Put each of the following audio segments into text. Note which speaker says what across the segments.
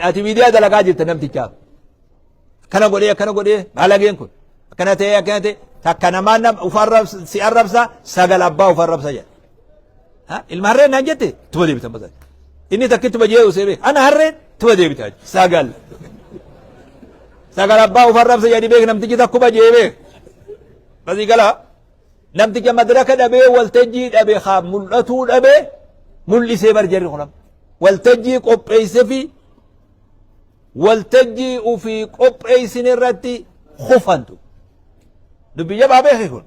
Speaker 1: Ati miidiyaa dalagaa jirta namtichaaf. Akkana godhee akkana godhee baalageen kun akkana ta'ee akkana ta'e takka namaa nam uf arrabsa si arrabsa sagal abbaa uf arrabsa jedha. Ha? Ilma harreen naan jette tuma deebita masa. Inni takkittuma jee usee beek ana harreen tuma deebita sagal. Sagal abbaa uf arrabsa jedhi beek namtichi takkuma jee beek. Basii galaa. Namticha madraka dhabee waltajjii dhabe haa mul'atuu dhabee mul'isee bar jarri kun amma. Waltajjii qopheesse fi waltajjii ufii qopheessine irratti kufantu. Dubbii jabaa beeki kun.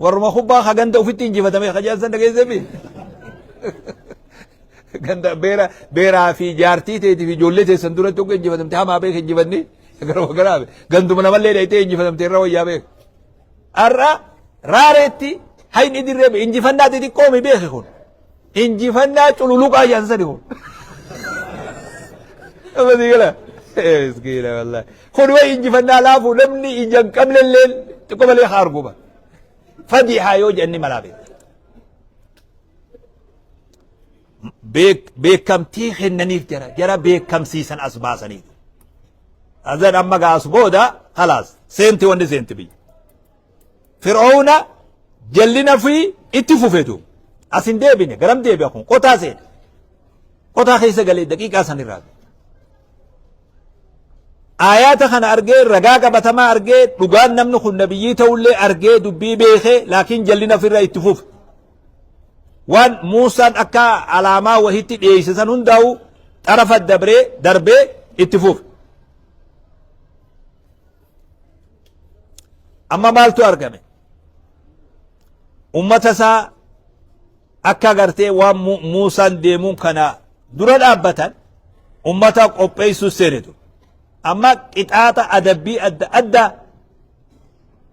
Speaker 1: Warruma kubbaa ka ganda ufitti injifatame ka jedhan san dhageessee fi. Ganda beera beeraa fi jaartii teetii fi ijoollee teessan duratti hogga injifatamte hamaa beeki injifanni garuma garaa ganduma namallee dhayitee injifatamte irra wayyaa beeki. Har'a raareetti hayni dirree injifannaa xixiqqoo mi beeki kun. Injifannaa cululuqaa jedhan sani kun. Amma sii gala. Miskiina wallahi. Kun wayi injifannaa laafu namni ija hin qabne illee xiqqoo malee haa arguma. Fadihaa yoo jedhan ni malaa beeka. Beekamtii kennaniif jara jara beekamsiisan as baasaniitu. Azan amma gaa as booda khalaas seenti wanni seenti biyya. Fir'oowna jallina fi itti fufetu as hin deebine garam deebi'a kun qotaa seene. Qotaa keessa galee daqiiqaa san irraa. Aayaata kana argee ragaa qabatamaa argee dhugaan namni kun nabiyyii ta'ullee argee dubbii beekee laakiin jallina ofirra itti fufe. Waan Muusaan akka alaamaa wahitti dhiyeesse san hundaa'u xarafa dabree darbee itti fufe. Amma maaltu argame? Ummata isaa akka gartee waan Muusaan deemuun kana dura dhaabbatan ummata qopheessuu seenetu. Amma qixaaxa adabbii adda addaa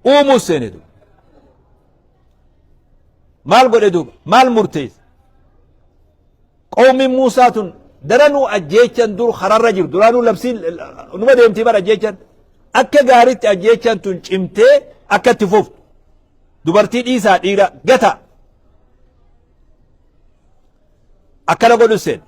Speaker 1: uumuu seenetu. Maal godhe duuba? Maal murteesse? Qawmiin Muusaa tun daranuu ajjeechan dur kararra jiru. Duraanuu labsiin numa deemtii bara ajjeechan. Akka gaaritti ajjeechan tun cimtee akka itti fuftu. Dubartii dhiisaa dhiira gata. Akkana godhu seen.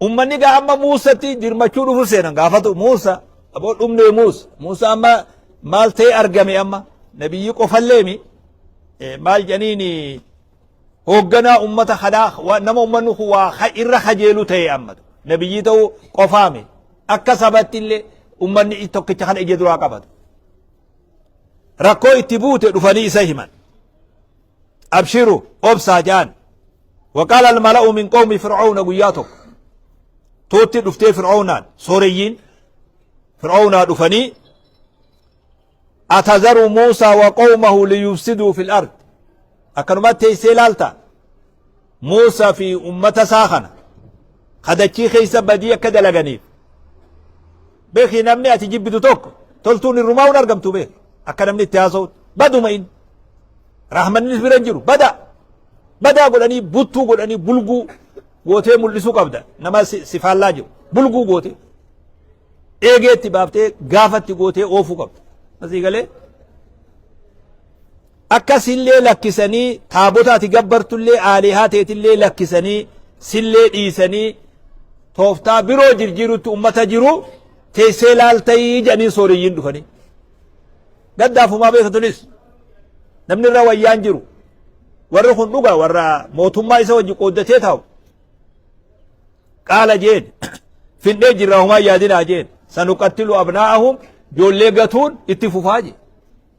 Speaker 1: Ummanni gaa amma Muusatti dirmachuu dhufu seenan gaafatu Muusa aboo dhumnee Muusa. Muusa amma maal ta'e argame amma nabiyyi qofalleemi maal jedhaniini hoogganaa ummata kanaa nama ummanni kun waa irra kajeelu ta'e amma nabiyyii ta'uu qofaame akka sabatti illee ummanni tokkicha kana ija duraa qabatu. Rakkoo itti buute dhufanii isa himan. Abshiru obsaa ja'an. Waqaala almala'u min qawmi fir'aawna guyyaa tokko. Tuutti dhuftee fir'aawnaan sooreyyiin fir'aawnaa dhufanii atazaru Muusaa wa qawmahu liyufsiduu fil ard. Akkanumatti teessee ilaalta. Muusaa fi ummata isaa kana kadachii keessa badii akka dalaganiif. Beeki namni ati jibbitu tokko toltuun irrumaa hin argamtu beeki. Akka namni itti haasa'utti baduma inni. Rahmannis bira hin jiru bada. Badaa godhanii buttuu godhanii bulguu gootee mul'isuu qabda. Nama si faallaa jiru bulguu gootee. Eegeetti baaftee gaafatti gootee oofuu qabda. Asii galee akka sillee lakkisanii taabota ati gabbartullee aalihaa teetillee lakkisanii sillee dhiisanii tooftaa biroo jirjiirutti ummata jiru teessee laaltayii jedhanii sooreyyiin dhufanii. Gaddaafumaa beekatunis namni irra wayyaan jiru warri kun dhuga warra mootummaa isa wajji qooddatee taa'u. Qaala jeen findhee jirra homaa yaadinaa jeen sanuqattilu abnaa'ahum ijoollee gatuun itti fufaa jee.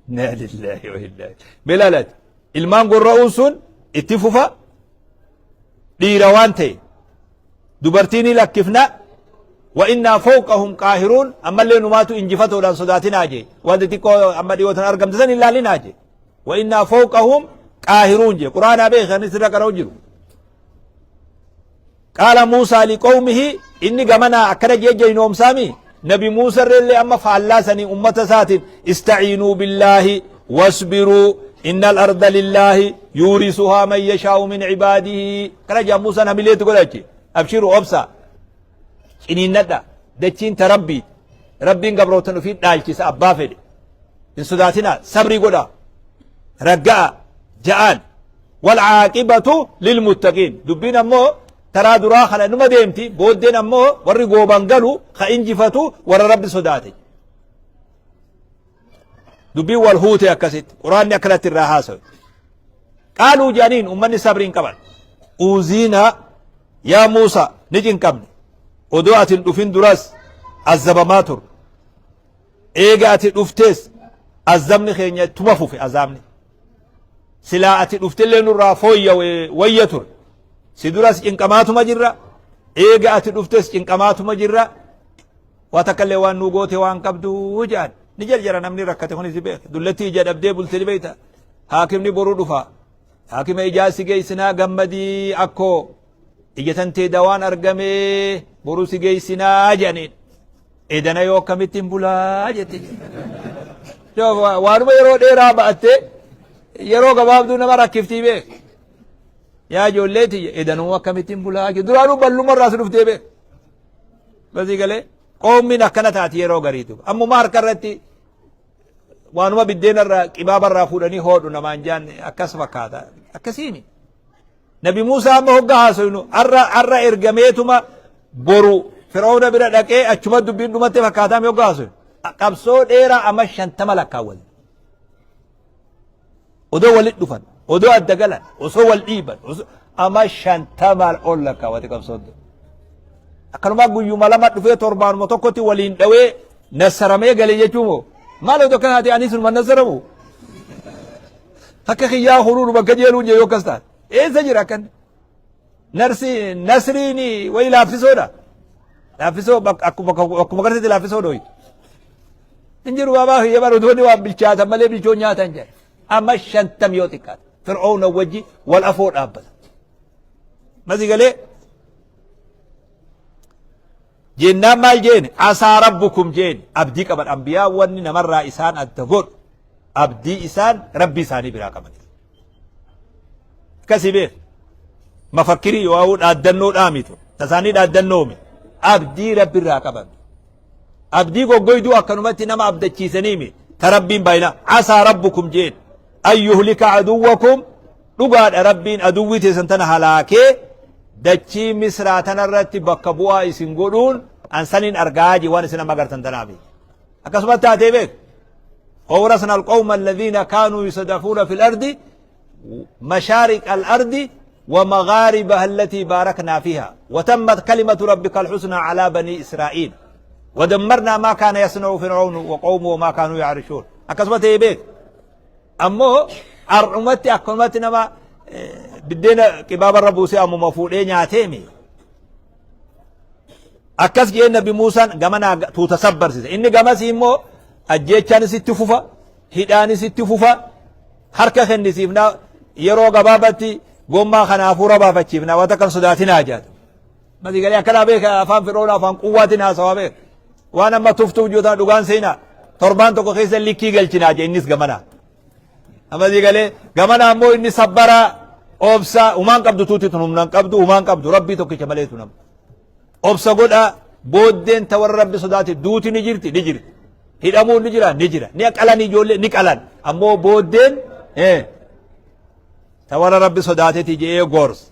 Speaker 1: Inna lillahi wa inna ilaihi Mee ilmaan gorra'uun sun itti fufa dhiira waan ta'e dubartii ni lakkifna wa innaa fawqahum qaahiruun ammallee numaatu injifatoodhaan sodaatinaa jee waan xixiqqoo amma dhiyootan argamte san hin laalinaa jee wa innaa fawqahum qaahiruun jee quraanaa beeki kan sirra qara'u jiru Qaala Muusaa liqawmihi inni gamanaa akkana jee jeynoomsaami nabi Muusa irreellee amma faallaa sanii ummata isaatiin istaciinuu billaahi wasbiruu innal arda lillaahi yuurisuhaa man yashaa'u min cibaadihi kana jaa Muusaan hamileetti godhachi abshiru obsa ciniinnadha dachiin ta rabbii rabbiin gabrootan ofii dhaalchisa abbaa fedhe hin sodaatinaa sabrii godhaa ragga'a ja'aan wal caaqibatu lilmuttaqiin dubbiin ammoo Taraa duraa kana numa deemti, booddeen ammoo warri gooban galu ka injifatu warra Rabbi sodaate. Dubbiin wal huute akkasitti. Quraanni akkanatti irraa haasawe. Qaaluu jedhaniin ummanni sabriin qaban. Uuziina yaa Muusa ni cinqamne. Odoo ati hin dhufin duras azzabamaa turre. Eega ati dhuftees azzabni keenya ittuma fufe azaabni. Silaa ati dhuftellee nurraa fooyyawe wayya ture. Si duras cinqamaatuma jirra. Eega ati dhuftes cinqamaatuma jirra. Waa takkallee waan nuu goote waan qabdu jedhan. Ni jarjara namni rakkate kunis beeka. Dullatti ija dhabdee bulte ni beekta. Haakimni boru dhufa. Haakima ijaa si geessinaa gammadii akkoo. Ija tantee dawaan argamee boru si geessinaa jedhaniin. Edana yoo akkamittiin bulaa jette. Waanuma yeroo dheeraa ba'attee yeroo gabaabduu nama rakkiftii beek. Yaa ijoollee tiyya edanuu akkamittiin bulaa jette. Duraanuu balluma irraa si dhuftee beek. Basii galee qoommiin akkana taati yeroo gariitu. Ammuma harka irratti waanuma biddeena irraa qibaaba irraa fuudhanii hoodhu namaan jaan akkas fakkaata. Akkasiimi. Nabi Muusaa amma hogga haasoynu arra arra ergameetuma boru Fir'aawna bira dhaqee achuma dubbiin dhumatte fakkaataami hogga haasoynu. Qabsoo dheeraa amma 50 lakkaawwate. Odoo walit dhufan, odoo adda galan, osoo wal dhiiban, amma 50 ol lakkaawwate qabsoon tun. Akkanumaa guyyuma lama dhufee torbaanuma tokkotti waliin dhawee nassaramee gale jechuu moo? Maal odoo akkana taate anis numa nassaramu? Akka kiyyaa huruuru bakka jeeluun jee yoo akkas taate. Eessa jira akkan? Narsi nasriin wayi laaffisoodha. Laaffisoo akkuma akkuma garsitti laaffisoo dhooyi. Hin jiru baabaa kiyya bara utuu waan bilchaatan malee bilchoo nyaatan jedhe. Amma 50 yoo xiqqaate. Fir'oona wajji wal afoo dhaabbata. Masi galee Jennaan maal jeeni? Asaa rabbukum jeeni. Abdii qaban ambiyaa wanni namarraa isaan adda godhu abdii isaan rabbii isaanii biraa qaban. Akkasii beek. Mafakkirii yoo hawuu dhaaddannoo dhaamitu. Tasaanii dhaaddannoomi. Abdii rabbirraa qaban. Abdii goggoyduu akkanumatti nama abdachiisaniimi. Ta rabbiin baay'ina. Asaa rabbukum jeen. An yuhlika aduwwakum dhugaadha rabbiin aduwwii teessan tana halaakee dachii misraa tanarratti bakka bu'aa isin godhuun an saniin argaa je waan isin amma agartan tanaafi. Akkasuma taatee beek. وأورثنا القوم الذين كانوا يستضعفون في الأرض مشارق الأرض ومغاربها التي باركنا فيها وتمت كلمة ربك الحسنى على بني إسرائيل ودمرنا ما كان يصنع فرعون وقومه وما كانوا يعرشون akkasuma ta'ee beek ammoo har'umatti akkanumatti nama biddeena qibaabarra buusee ammuma fuudhee nyaateemi akkas jee nabi Muusaan gamanaa tuuta sabbarsise inni gamasii immoo ajjeechaanis itti fufa hidhaanis itti fufa harka kennisiifna yeroo gabaabatti gommaa kana hafuura baafachiifna waan takka hin sodaatinaa jaatu Mati galee akkanaa beeka afaan fir'oona afaan quwwaatiin haasawaa beeka. Waan amma tuftuuf jiru dhugaan seenaa torbaan tokko keessa likkii galchinaa jee innis gamanaa. Ammasii galee gamanaa ammoo inni sabbara obsa humaan qabdu tuuti tun humnaan qabdu humaan qabdu rabbii tokkicha malee tun amma. Obsa godha booddeen ta warra rabbi sodaate duuti ni jirti ni jirti. Hidhamuun ni jira ni jira. Ni qalan ijoollee ni qalan ammoo booddeen ta warra rabbi sodaateeti je'ee gorsa.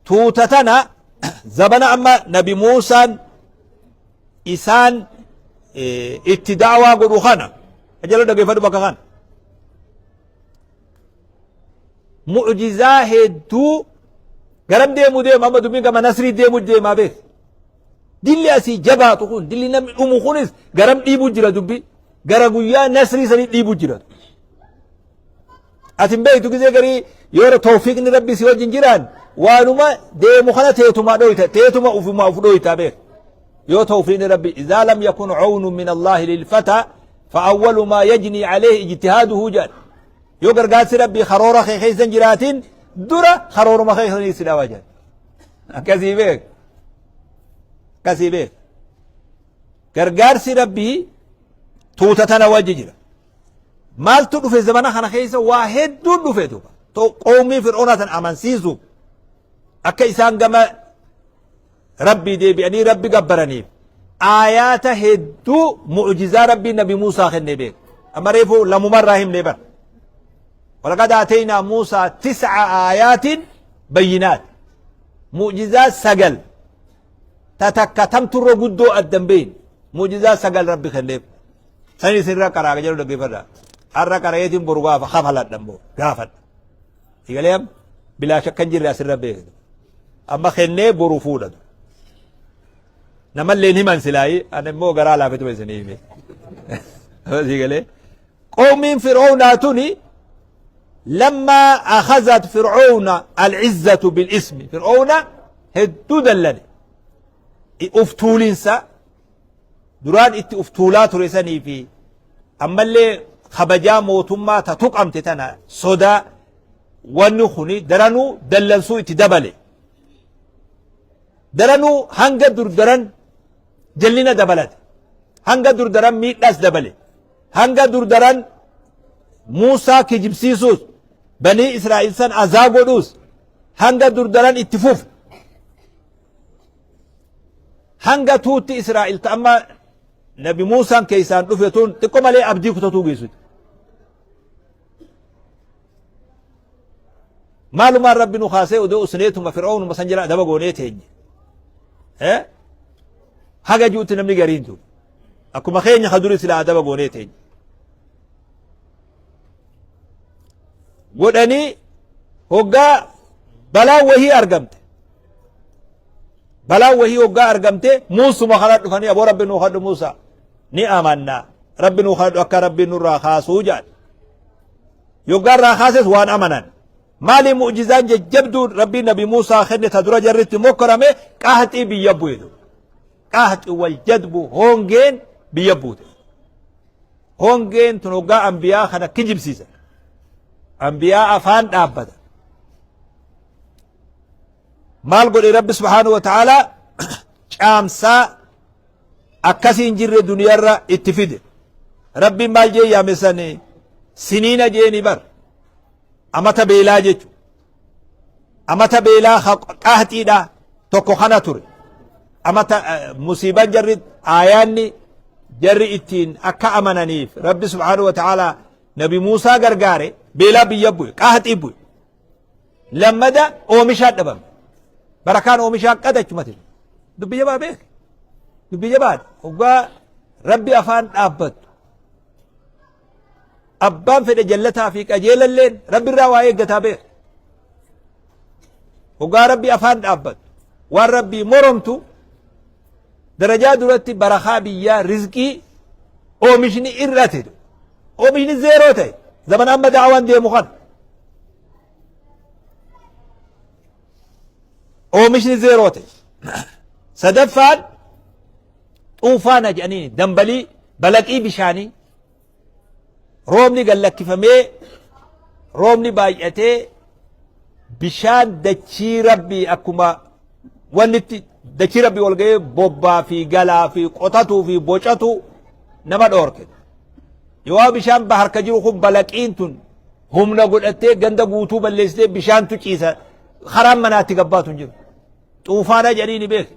Speaker 1: Tuuta tana zabana amma nabi Muusaan isaan itti da'waa godhu kana ajala dhageeffadhu bakka kana. Mu'jizaa hedduu garam deemu deema amma dubbiin gama nasrii deemu deemaa beek. Dilli asii jabaatu kun dilli namni dhumu kunis garam dhiibuu jira dubbii gara guyyaa nasrii sanii dhiibuu jira. Ati hin beektu gizee garii yoo tawfiiqni rabbi si wajjin jiraan waanuma deemu kana teetuma dhoyta teetuma ufuma uf dhoyta beek. Yoo tawfiiqni rabbi izaa lam yakun cawnu min Allaahi lilfata fa awwalu maa yajnii alayhi ijtihaaduhu jedhan. Yoo gargaarsi rabbi karoora kee keessa hin jiraatin dura karooruma kee keessanii si dhawa jedhan. Akkasii beek. Akkasii beek. Gargaarsi rabbii tuuta tana wajji jira. Maaltu dhufe zamana kana keessa waa hedduun dhufe duuba. Qawmii Fir'oonaa tan amansiisuuf akka isaan gama Rabbii deebi'anii Rabbi gabbaraniif aayaata hedduu mu'jizaa Rabbii Nabi Muusaa kennee beeku. Amma reefu lamumarraa himne bara. Walaqad aataynaa Muusaa tis'a aayaatin bayyinaat. Mu'jizaa 9 ta takka tamturra guddoo adda hin beeyne. Mu'jizaa 9 Rabbi kenneef. Sani isinirra qaraa jedhu dhaggeeffadha. Har'a qarayeetiin boru gaafa kafaladha immoo gaafadha. Egalee amma bilaash akka hin jirre asirra beektu. Amma kennee boru fuudhatu. Namallee hin himan silaayii ani immoo garaa laafetuma isinii hime. Egalee qoomiin fir'oownaa tuni lammaa akhazat fir'oowna al-izzatu bil-ismi fir'oowna hedduu dallane uf tuulinsa duraan itti uf tuulaa ture sanii fi ammallee kabajaa mootummaa ta tuqamte tana sodaa wanni kuni daranuu dallansuu itti dabale daranuu hanga dur daran jallina dabalate hanga dur daran miidhaas dabale hanga dur daran Muusaa kijibsiisuus banii Israa'il san azaa godhuus hanga dur daran itti fufe hanga tuutti Israa'il ta amma nabi Muusaan keessaan dhufe tun xiqqo malee abdii kutatuu geessuti. Maalumaan rabbi nu kaasee odoo usneetuma fir'oonuma san jala adaba goonee teenye. Haga juutti namni gariin tun. Akkuma keenya ka duri silaa adaba goonee teenye. Godhanii hoggaa balaan wahii argamte. Balaan wahii hoggaa argamte muusuma kana dhufanii aboo rabbi nuu kadhu Muusaa ni amanna rabbi nuu kadhu akka rabbi nurraa kaasuu jedhan. Yoggaa irraa kaases waan amanan. Maali mu'jizaan jajjabduun rabbiin nabi Muusaa kenne ta dura jarri itti mokkorame qahaxii biyya bu'e. Qahaxi wal jadbu hongeen biyya buute. Hongeen tun hoggaa ambiyaa kana kijibsiisa. Ambiyaa afaan dhaabbata. Maal godhe Rabbi subhaanahu wa ta'aalaa caamsaa akkasii hin jirre duniyarra itti fide. Rabbiin maal jee yaame sani siniina jeeni bar. Amata beelaa jechu. Amata beelaa qahaxiidha tokko kana ture. Amata musiiban jarri aayaanni jarri ittiin akka amananiif Rabbi subhaanahu wa ta'aalaa Nabi Muusaa gargaare beelaa biyya bu'e qahaxii bu'e. Lammada oomishaa dhabame. Barakaan oomishaa qadachumati. Dubbii jabaa beek. Dubbii jabaadha. Hoggaa Rabbi afaan dhaabbattu. Abbaan fedhe jallataa fi qajeelalleen Rabbi irraa waa eeggataa beek. Hoggaa Rabbi afaan dhaabbattu. Waan Rabbii moromtu darajaa duratti barakaa biyyaa rizqii oomishni irrate. Oomishni zeeroo ta'e. Zaman amma da'awaan deemu kana. Oomishni zeeroo ta'e. Sadaffaan xuufaana jedhanii dambalii balaqii bishaanii roobni gad lakkifamee roobni baay'atee bishaan dachii rabbii akkuma wannitti dachii rabbii ol ga'ee bobbaa fi galaa fi qotatuu fi bocatu nama dhoorke. Yoo bishaan harka jiru kun balaqiin tun humna godhattee ganda guutuu balleessitee bishaantu ciisa karaan manaatti gabbaatu hin jiru. Xuufaana jedhanii ni beek.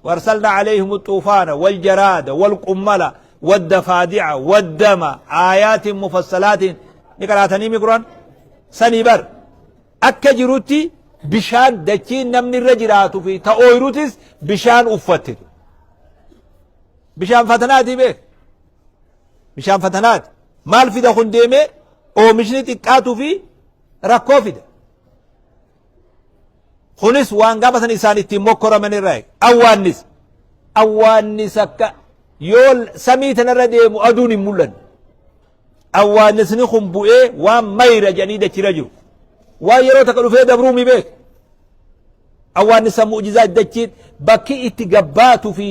Speaker 1: Warsalna alayhim xuufaana wal jaraada wal qummala waddafaadi'a waddama aayaatiin mufassalaatiin ni qaraatanii mi quraan sanii bar akka jirutti bishaan dachiin namni irra jiraatu fi ta ooyirutis bishaan uffatte. Bishaan fatanaatii beek. Bishaan fatanaati. Maal fida kun deemee oomishni xiqqaatuu fi rakkoo fida. Kunis waan gaafa san isaan ittiin mokkoraman irraa awwaannis. Awwaannis akka yoo samii tanarra deemu aduun hin mul'anne. Awwaannisni kun bu'ee waan mayra jedhanii dachira jiru. Waan yeroo takka dhufee dabruu mi beek. Awwaannisa mu'jizaa dachiin bakki itti gabbaatuu fi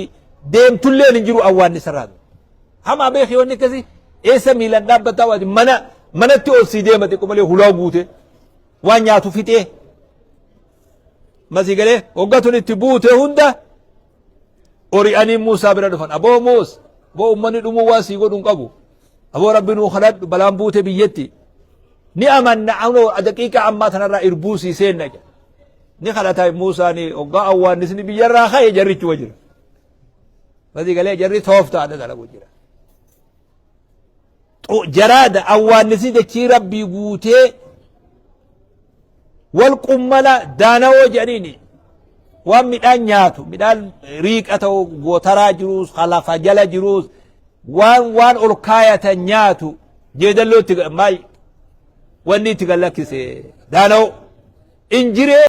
Speaker 1: deemtulleen hin jiru awwaannisa irraa. Hamaa beeki wanni akkasii eessa miilan dhaabbataa waati mana manatti ol sii deema xiqqoo malee hulaa guute waan nyaatu fixee masii galee hoggatun itti buute hunda ori'anii Muusaa bira dhufan aboo Muus boo ummanni dhumuu waan sii godhu hin qabu aboo rabbi nuu kadhadhu balaan buute biyyatti ni amanna anoo daqiiqaa ammaa tanarraa irbuu sii seenna jedha ni kadhata Muusaani hoggaa awwaannisni biyyarraa ka'e jarrichuma jira. Masii galee jarri tooftaadha dalagu jira. Jaraada awwaannisni dachii rabbii guutee wal qummala daanawoo jedhaniini. Waan midhaan nyaatu, midhaan riiqa ta'u gootaraa jiruus, ka lafa jala jiruus, waan waan ol kaayatan nyaatu jeedalloo itti maal wanni itti gad lakkise daana'u. Injiree.